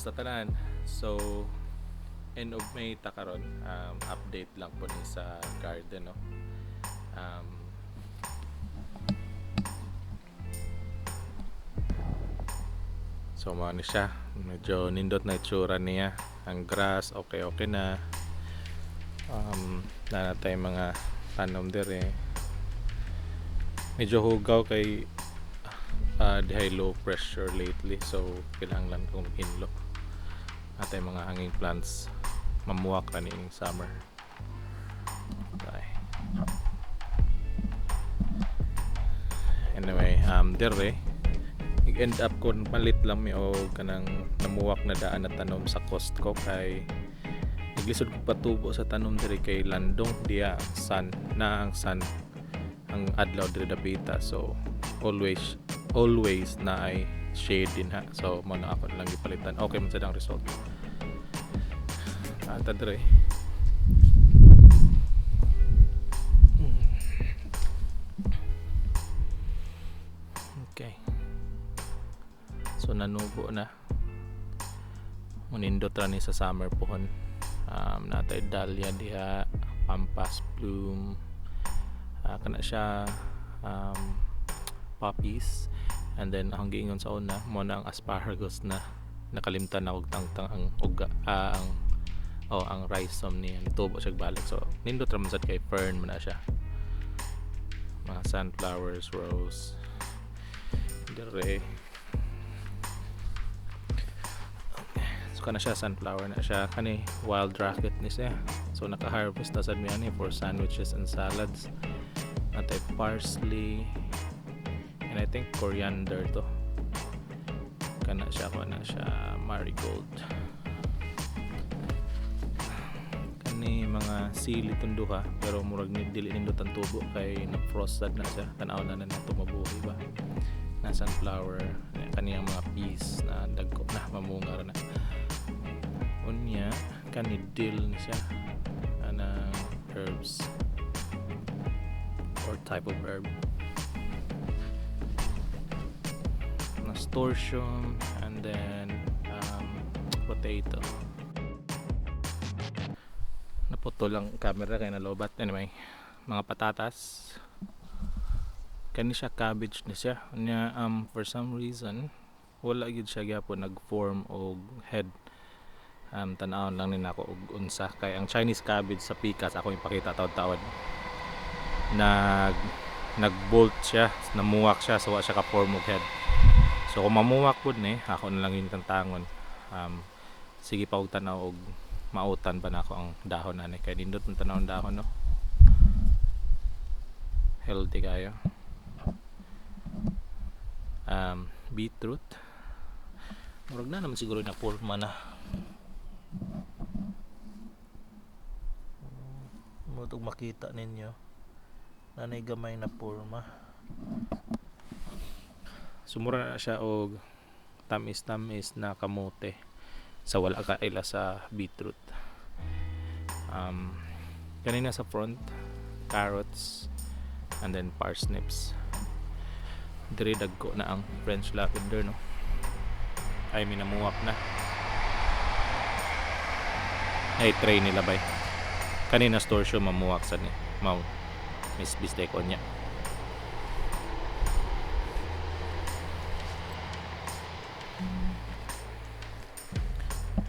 Kumusta tanan? So end of May ta karon, update lang po ni sa garden, no. So mao ni siya, medyo nindot na itsura niya. Ang grass okay okay na. Naa natay mga tanom dire. Medyo hugaw kay dihay low pressure lately, so kinahanglan kong hinlo. Atay mga hanging plants, mamuwak ra ni ining summer. Okay. Anyway, dire end up ko palit lang mi og kanang namuwak na daan na tanom sa Costco kay naglisod ko patubo sa tanom diri kay landong diya ang sun na ang sun ang adlaw diri dapita, so always always na ay shade din ha. So mo na ako lang gipalitan, okay man sad ang result ata dire. Okay, so nanubo na, munindot ra ni sa summer pohon. Natay dahlia diha, pampas bloom, kana siya, poppies, and then akong giingon sa una mo na ang asparagus na nakalimtan na og tangtang ang uga, ang oh, ang rhizome niya nitubo siya balik. So nindot ra man sad kay fern man na siya, mga sunflowers, rose dire. So kana siya, sunflower na siya, kani wild rocket ni siya. So naka-harvest na sad mi ani for sandwiches and salads. Natay parsley and I think coriander to. Kana siya, kana siya marigold. Kani mga sili tong duha, pero murag ni dili nindot ang tubo kay na frost sad na siya. Tan-aw na na nato mabuhi ba. Na sunflower, kaniyang mga peas na dagko na mamunga ra na. Unya kani dill ni siya, anang herbs or type of herb. Nasturtium and then potato. Naputol lang camera kay nalobat. Anyway, mga patatas. Kani siya cabbage ni siya. Unya for some reason wala gyud siya gyapon nag-form og head. Tan-awon lang ni nako og unsa kay ang Chinese cabbage sa pikas ako ipakita tawad-tawad. Nag-bolt siya, namuwak siya, so wa siya ka-form og head. So kung mamuwak pud ni, ako na lang yung tantangon. Sige pa og tan-aw og mautan pa nako ang dahon ani kay nindot man tan-aw ang dahon, no. Healthy kayo. Beetroot. Murag na naman siguro na forma na. Mutog makita ninyo nanay gamay na forma. Sumura na siya og tamis-tamis na kamote sa wala ka ila sa beetroot. Kanina sa front, carrots and then parsnips. Diri dagko na ang French lavender, no. Ay minamuwak na. Ay tray nila bay. Kanina store show mamuwak sa ni. Mau Miss Bistec niya.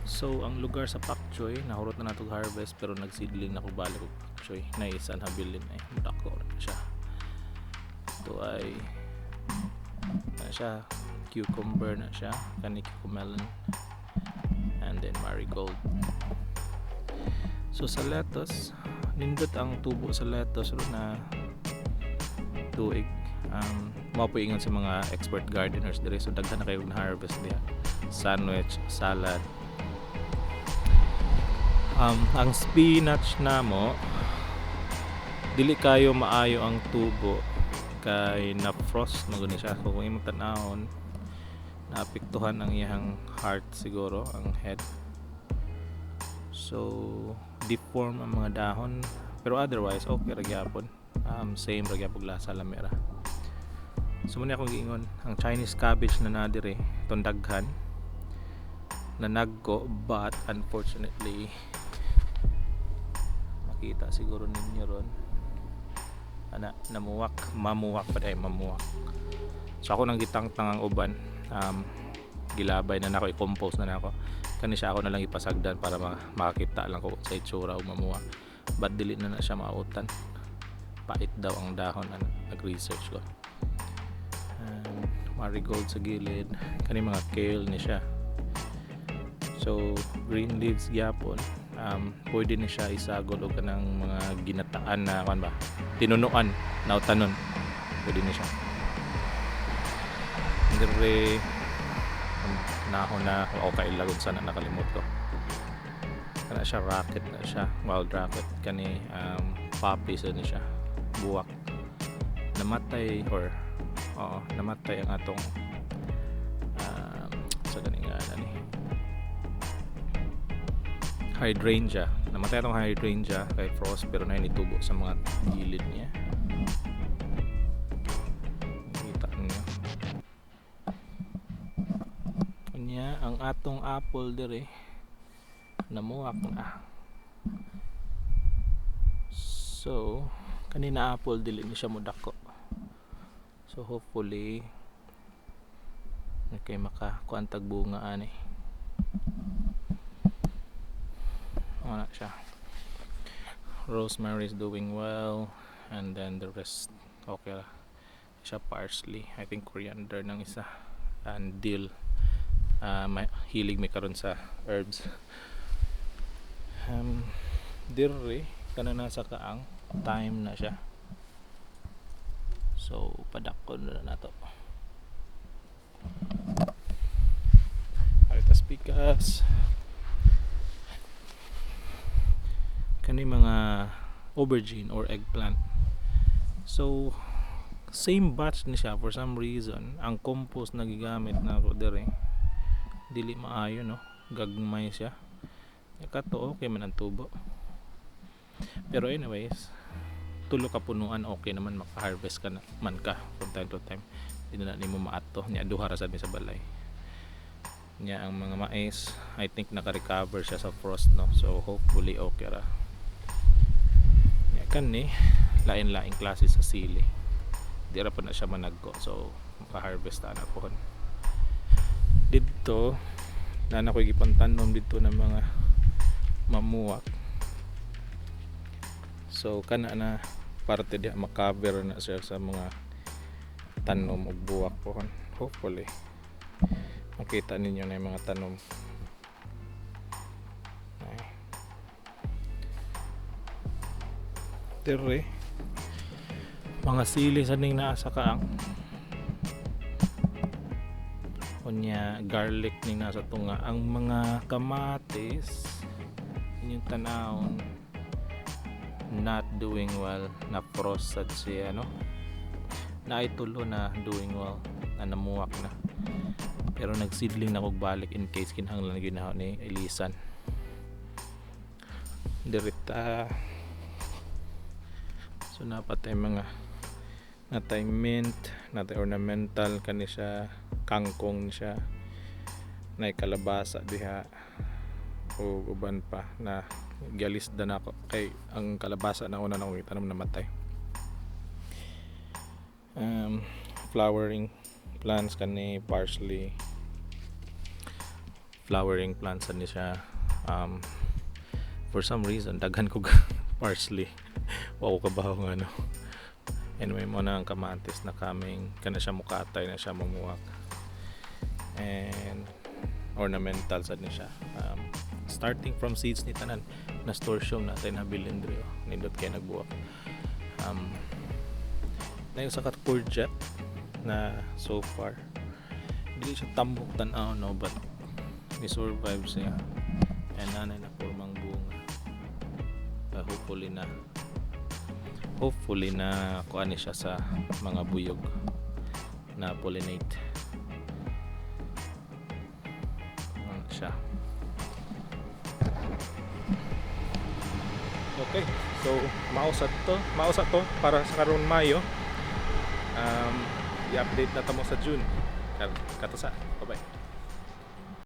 So ang lugar sa pakchoy, nahurot na natog harvest pero nagseedling na ko balik og pakchoy. Naisan habilin ay dako na siya. Ito ay na siya, cucumber na siya, kani cucumelon and then marigold. So sa lettuce, nindot ang tubo sa lettuce ro na tuig. Mao po ingon sa mga expert gardeners dire, so daghan na kayo na harvest diha. Sandwich, salad. Ang spinach namo dili kayo maayo ang tubo kay na frost man gud siya. Kung imong tan-awon, naapektuhan ang iyang heart siguro, ang head. So deform ang mga dahon, pero otherwise okay ra gyapon. Same ra gyapon lasa, lami ra. So muna akong giingon, ang Chinese cabbage na naa diri, itong daghan. Nanagko, but unfortunately, makita siguro ninyo ron ana, namuwak, mamuwak pa dahil mamuwak. So ako nang gitangtang ang uban, gilabay na nako, i-compose na nako. Kani siya, ako na lang ipasagdan para makakita lang ko sa itsura o mamuwak, but dili na na siya mautan, pait daw ang dahon ana, nag-research ko. Marigold sa gilid, kani mga kale ni siya. So green leaves gyapon, pwede ni siya isagol og kanang mga ginataan na kan ba, tinunuan na utanon, pwede ni siya. Dire nahon na o kailagod sana, nakalimot ko. Kana siya, rocket na siya, wild rocket. Kani poppy sa ni siya, buwak. Namatay or, oo, namatay ang atong sa ganing nga ni hydrangea. Namatay atong hydrangea kay frost, pero na nitubo sa mga gilid niya, kita niyo. Unya ang atong apple dire, namuwak na. So kanina apple, dili ni siya modako. So hopefully okay, maka kuan tag bunga ani. Wala siya. Rosemary is doing well, and then the rest okay lah siya. Parsley, I think coriander ng isa, and dill. May hilig may karon sa herbs. Dire kana nasa kaang time na siya, so padakon na nato. Aritas pikas. Kani mga aubergine or eggplant. So same batch ni siya. For some reason, ang compost na gigamit na ako dire dili maayo, no, gagmay siya. Kato okay man ang tubo, pero anyways, tulo ka punuan, okay naman, maka-harvest ka na man ka from time to time. Di na nimo maato nya, duha ra sad mi sa balay niya. Ang mga mais, I think naka-recover siya sa frost, no, so hopefully okay ra nya. Kani lain-laing klase sa sili, di ra pa na siya managko, so maka-harvest na pohon. Didto na na ko'y gipantanom didto ng mga mamuwak. So kana na parte diha, makover na siya sa mga tanom og buwak pohon. Hopefully makita ninyo na yung mga tanom. Ay. Dire mga sili sa ning naa sa kaang. Unya garlic ning nasa tunga. Ang mga kamatis inyong tanawon, not doing well, na frost sad siya, no. Naay tulo na doing well na namuwak na, pero nagseedling na kog balik in case kinahanglan gyud na ni ilisan. Dirita, so napatay mga natay mint, natay ornamental, kani siya kangkong ni siya, nay kalabasa diha o uban pa na gialisda na ako kay ang kalabasa na una na akong itanom, namatay. Flowering plants kani, parsley, flowering plants ani siya. For some reason daghan ko parsley, wa ko kabaw nga ano. Anyway, mo na ang kamatis na kaming kana siya, mukatay na siya, mamuwak, and ornamental sad ni siya. Starting from seeds ni tanan, nasturtium natin habilin diri, oh. Nindot kay nagbuwak. Na yung sa courgette na so far dili siya tambok tan-aw, no, but ni survive siya and nanay na pormang bunga. Hopefully na kuan ni siya sa mga buyog na pollinate. Ano siya. Okay, so mao sa to para sa karon Mayo. I-update na ta mo sa June. Kato sa. Bye-bye.